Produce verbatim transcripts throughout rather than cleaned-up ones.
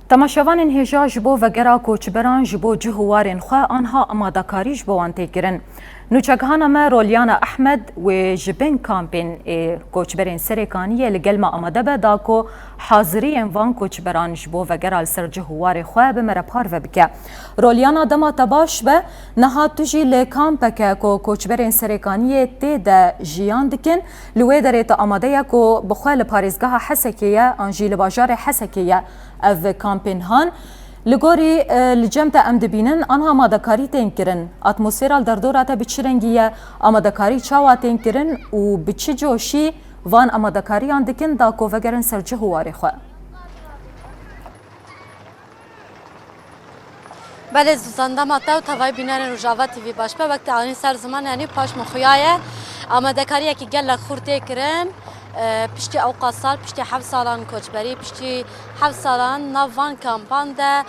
Temaşevanên hêja, ji bo vegera koçberan ji bo cih û warên xwe anha amadekarî ji bo wan tê kirin. Nûçegihana me Rolyana Ehmed wê ji bin kampên ê koçberên Serê Kaniyê li gel me amade be da ku haziriyên van koçberan ji bo vegera li ser cih û warê xwe bi me re parve bike. Rolyana, dema te baş be, niha tu jî li kampeke ku koçberên Serê Kaniyê tê de jiyan dikin, li wê derê tu amade ye ku bi xwe li parêzgeha Hesekê ye an jî li bajarê Hesekê ye ev kampên han. Li gorî, e, li cem te em dibînin, anha amadekarî tên kirin. Atmosfera li derdora te bi çi rengî ye? Amadekarî çawa tên kirin û bi çi coşî van amadekariyan dikin da ku vegerin ser cih û warê xwe? Belê, Zuzan, dema te û tevayî bînerên Rojava T V baş be, wek te anî ser ziman, yanî paş min xuya ye. Amadekariyekî gelek xurt tê kirin. E, piştî ewqas sal, piştî heft salan koçberî, piştî heft salan nav van kampan de,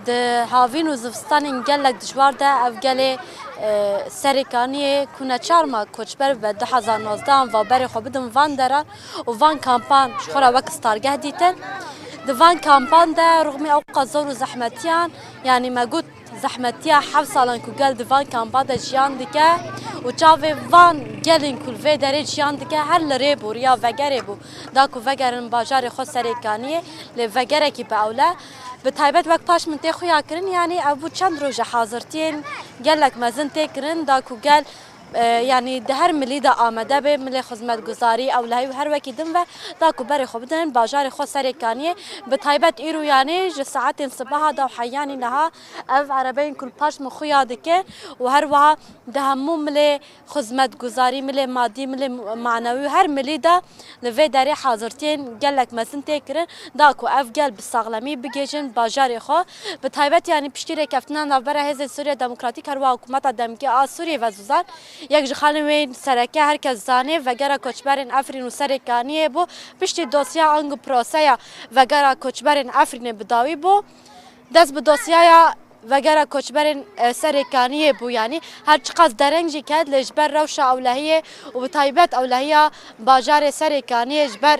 di havîn û zivistanên gelek dijwar de ev gelê, e, Serê Kaniyê ku neçar ma koçber be, du hezar nozdeh an va berê xwe bidin van deran û van kampan ji xwe re wek stargeh dîtin. Di van kampan de rixmî ewqas zor û zehmetiyan, yanî me got, zehmetiya heft salan ku gel di van kampa de jiyan dike û çavê van gelên ku li vê derê jiyan dike her li rê bû, riya vegerê bû, da ku vegerin bajarê xwe Serê Kaniyê, lê vegerekî bi ewle. Bi taybet wek paş min tê xuya kirin, yanî ev bû çend roje hazirtiyên gelek mezin tê kirin, da ku gel, e, yanî di her milî de amade be, milê xizmetguzarî, ewlehî û her wekî din ve, da ku berê xwe bidin bajarê xwe Serê Kaniyê. Bi taybet îro, yanî ji saetên sibeha da û heyanî niha ev erebeyên ku li paş min xuya dikin û her wiha di hemû milê xizmetguzarî, milê madî, milê manewî û her milî de li vê derê hazirtiyên gelek mezin tê kirin, da ku ev gel bi saxlemî bigihîjin bajarê xwe. Bi taybet, yanî piştî rêkeftina navbera Hêzên Sûriya Demokratîk, her wiha Hikûmeta Demkî a Sûriyê ve, Zuzan, yek ji xalên wê sereke her kes zanê, vegera koçberên Efrîn û Serê Kaniyê bû. Piştî dosya ango proseya vegera koçberên Efrînê bi dawî bû. Dest bi dosyaya vegera koçberên, e, Serê Kaniyê bû, yanî her çiqas dereng jî ket, lê ji ber rewşa ewlehiyê û bi taybet ewlehiya bajarê Serê Kaniyê, ji ber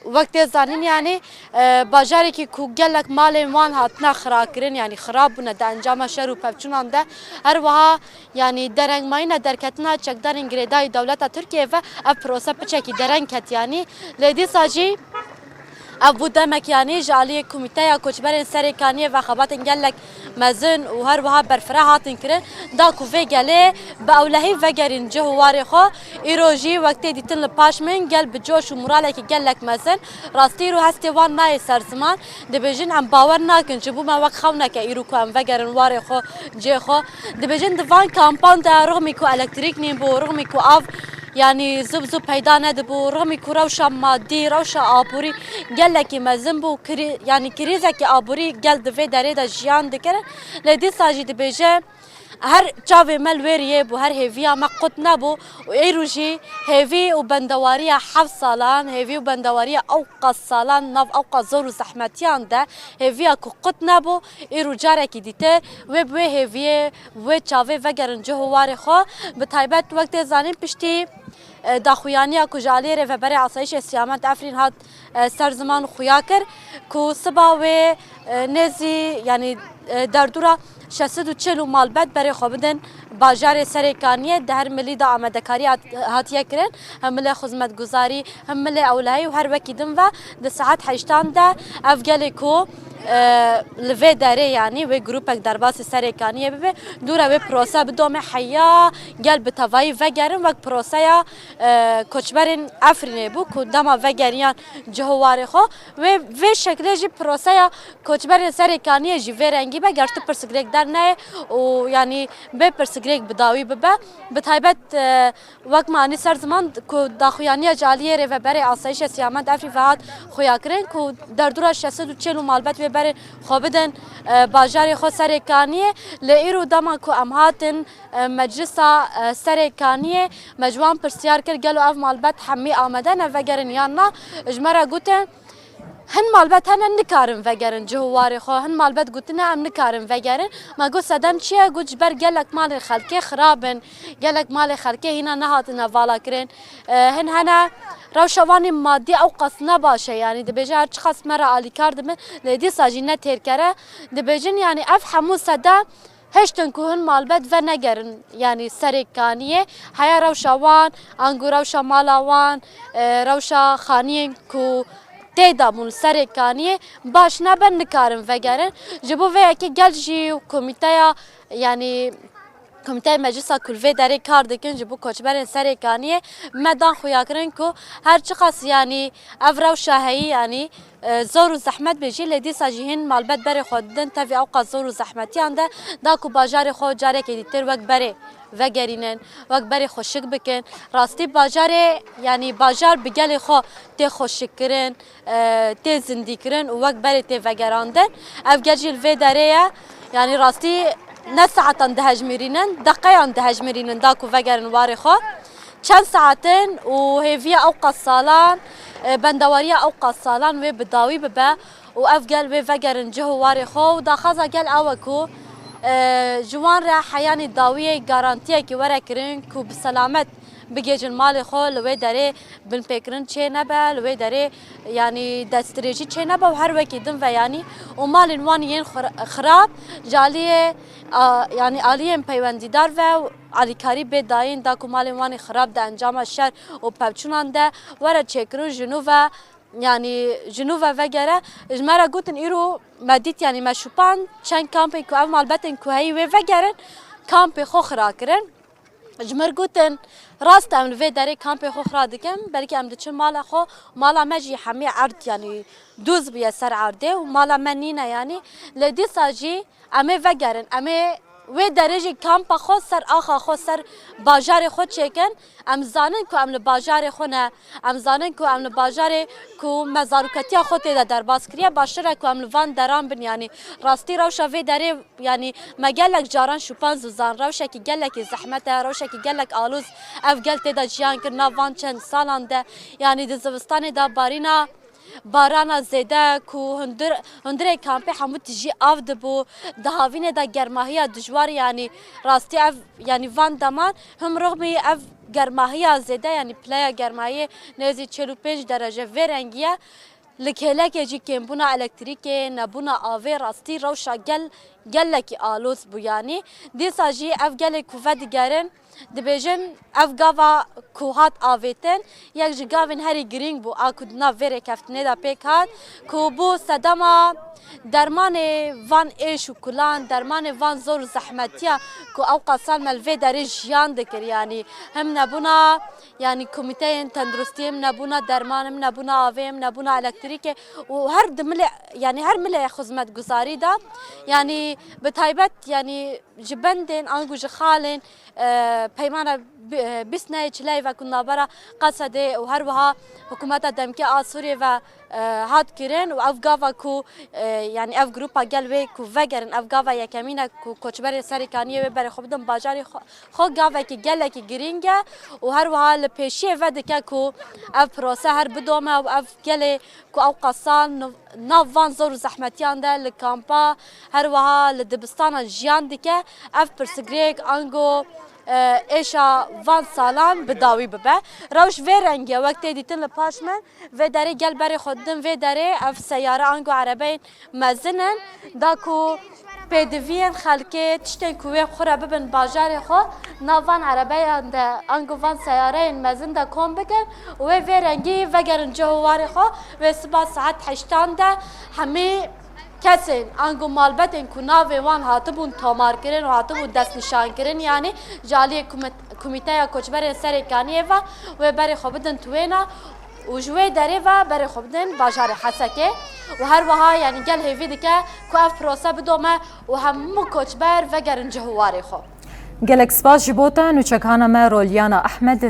wek tê zanîn, yanî, e, bajarekî ku gelek malên wan hatine xirakirin, yanî xirab bûne di encama şer û pevçûnan de, her wiha, yanî derengmayîna derketina çekdarên girêdayî dewleta Tirkiyê ve ev prose piçekî dereng ket, yanî lê dîsa jî ev bû demek, yanî ji aliyê Komîteya Koçberên Serê Kaniyê ve xebatên gelek mezin û her wiha berfireh hatin kirin, da ku vê gelê bi ewlehî vegerîn cih û warê xwe. Îro jî wek tê dîtin li paş min gel bi coş û moralekî gelek mezin, rastî îro hestê wan nayê ser ziman. Dibêjin, em bawer nakin, ji bo me wek xewneke îro ku em vegerin warê xwe, cihê xwe. Dibêjin, di van kampan de rixmî ku elektrîk nîbû, rixmî ku av, yanî zû bi zû peyda nedibû, rixmî ku rewşa madî, rewşa aborî gelekî mezin bû, krî-, yanî krîzekî aborî gel di vê derê de jiyan dikirin. Lê dîsa jî dibêje, her çavê me li wê riyê bû, her hêviya me qut nebû û êro jî hêvî û bendewariya heft salan, hêvî û bendewariya ewqas salan nav ewqas zor û zehmetiyan de, hêviya ku qut nebû, îro carekî dîtir wê bi wê hêviyê, wê çavê vegerin cih û warê xwe. Bi taybet wek tê zanîn piştî, e, daxuyaniya ku ji aliyê Rêveberê Asayişê Siyamend Efrîn hat, e, ser ziman xuya kir ku siba wê, e, nêzî, yanî, e, derdora şeş sed û çil û malbet berê xwe bidin bajarê Serê Kaniyê, di her milî de amadekarî hat-, hatiye kirin. Hem milê xizmetguzarî, hem milê ewlehî û her wekî din ve di saet heştan de ev gelê ku, e, li vê derê, yanî wê grûpek derbasî Serê Kaniyê bibe, dûre wê prose bidome heya gel bi tevayî vegerin wek proseya, e, koçberên Efrînê bû ku dema vegeriyan cih û warê xwe. Wê, vê şeklê jî proseya koçberên Serê Kaniyê jî vê rengî be, ger tu pirsigirêk derneyê û, yanî, bê pirsigirêk bi dawî bibe. Bi taybet, e, wek me anî ser ziman ku daxuyaniya ji aliyê Rêveberê Asayişê Siyamend Efrîn ve hat xuyakirin ku derdora şeş sed û çil û malbet wê berê xwe bidin, e, bajarê xwe Serê Kaniyê. Lê îro dema ku em hatin, e, meclisa, e, Serê Kaniyê, me ji wan pirsiyar kir, gelo ev malbet hemî amade ne vegerin yan na? Ji me re gotin, Hin malbet hene nikarin vegerin cih û warê xwe. Hin malbet gotine em nikarin vegerin. Me got sedem çi ye? Got ji ber gelek malên xelkê xirab in. Gelek malê xelkê hîna nehatine valakirin. E, hin hene rewşa wan ê madî ew qas ne baş e. Yanî dibêje her çiqas me re alîkar dibin. Lê dîsa jî ne têrkere. Dibêjin yanî ev hemû sedem hêştin ku hin malbet venegerin, yanî serê kaniyê, heya rewşa wan, ango rewşa mala wan, e, rewşa xaniyên ku tê de bûn serê kaniyê baş nebe, nikarin vegerin. Ji bo vê yekê gel jî komîteya, yanî komîteya meclisa ku li vê derê kar dikin ji bo koçberên serê kaniyê me dan xuyakirin ku her çiqas, yanî ev rewşa heyî, yanî e, zor û zehmet bê jî, lê dîsa jî hin malbet berê xwe didin tevî ewqas zor û zehmetiyan de, da ku bajarê xwe carekê dîtir wek berê vegerînin, wek berê xweşik bikin. Rastî bajarê, yanî bajar bi gelê xwe tê xweşikkirin, e, tê zindîkirin û wek berê tê vegerandin. Ev gel jî li vê derê ye, yanî rastî ne saetan dihejmirînin, deqeyan dihejmirînin da ku vegerin warê xwe. Çend saet in û hêviya ewqas salan, e, bendewariya ewqas salan wê bi dawî bibe û ev gel wê vegerin cih û warê xwe û daxwaza gel ew e ku, e, ji wan re heyanî dawiyê garantiyekî were kirin ku bi selamet bigihêjin malê xwe, li wê derê binpêkirin çê nebe, li wê derê yanî destdirêjî çê nebe û her wekî din ve yanî û malên wan yên xir-, xirab ji aliyê, a, yanî aliyên peywendîdar ve alîkarî bê dayîn da ku malên wan ê xirab di encama şer û pevçûnan de were çêkirin ji nû ve, yanî ji nû ve vegere. Ji me re gotin îro me dît, yanî me şupan çend kampên ku ev malbetên ku heyî wê vegerin kampê xwe xira kirin. Ji me re gotin rast em li vê derê kampê xwe xira dikin, belkî em diçin mala xwe, mala me jî hemî erd, yanî dûz bûye ser erdê û mala me nîne yanî. Lê dîsa jî em ê vegerin, em ê wê derê jî kampa xwe ser axa xwe, ser bajarê xwe çêkin. Em zanin ku em li bajarê xwe ne, em zanin ku em li bajarê ku me zaroketiya xwe tê de derbas kiriye, baştir e ku em li van deran bin. Yanî rastî rewşa vê derê, yanî me gelek caran şupan zûzan, rewşekî gelekî zehmet e, rewşekî gelek alûz ev gel tê de jiyan kir nav van çend salan de. Yanî di zivistanê de barîna barana zêde ku hundir, hundirê kampê hemû tijî av dibû. Di havînê de germahiya dijwar, yanî rastî ev, yanî van deman him rixmî ev germahiya zêde, yanî pileya germahiyê nêzî çil û pênc derece vê rengî ye. Li kêlekê jî kêmbûna elektrîkê, nebûna avê rastî rewşa gel, gelekî aloz bû yanî. Dîsa jî ev gelê ku vedigerin, dibêjin ev gava ku hat avêtin, yek ji gavên herî girîng bû a ku di nav vê rêkeftinê de pêk hat, ku bû sedema dermanê van êş û kulan, dermanê van zor û zehmetiya ku ew qasal me li vê derê jiyan dikir, yanî him nebûna, yanî komîteyên tenduristiyê, him nebûna derman, him nebûna avê, him nebûna elektrîkê û her di milê, yanî her milê xizmetguzarî da, yanî bi taybet, yanî ji bendên ango ji xalên, e, peymana bi-, e, bîst nehê çileyê ve ku navbera Qesedê û her wiha hikûmeta demkî a Sûriyê ve, e, hat kirin û ev gava ku, e, yanî ev grupa gel wê ku vegerin, ev gava yekemîn e ku koçberê Serê Kaniyê wê berê xwe bidin bajarê xwe, xwe gavekî gelekî girîng e û her wiha li pêşiyê vedike ku ev pirose her bidome û ev gelê ku ew qasal nav van zor û zehmetiyan de li kampa, her wiha li dibistanan jiyan dike, ev pirsgirêk ango, e, êşa van salan bi dawî bibe. Rewş vê rengî ye, wek tê dîtin li paş min, vê derê gel berê xwe didin, vê derê ev seyare ango erebeyên mezin in, da ku pêdiviyên xelkê, tiştên ku wê xwe re bibin bajarê xwe, nav van erebeyan de ango van seyareyên mezin de kom bikin û wê vê rengî vegerin cih û warê xwe. Wê siba saet heştan de hemî kesên ango malbetên ku navê wan hatibûn tomarkirin û hatibûn destnîşankirin, yanî ji aliyê komît-, komîteya koçberên Serê Kaniyê ve wê berê xwe bidin tuwêna û ji wê derê ve berê xwe bidin bajarê Hesekê û her wiha, yanî gel hêvî dike ku ev pirose bidome û hemû koçber vegerin cih û warê xwe. Gelek spas ji bo te, nûçekhana me Rolyana Ehmed.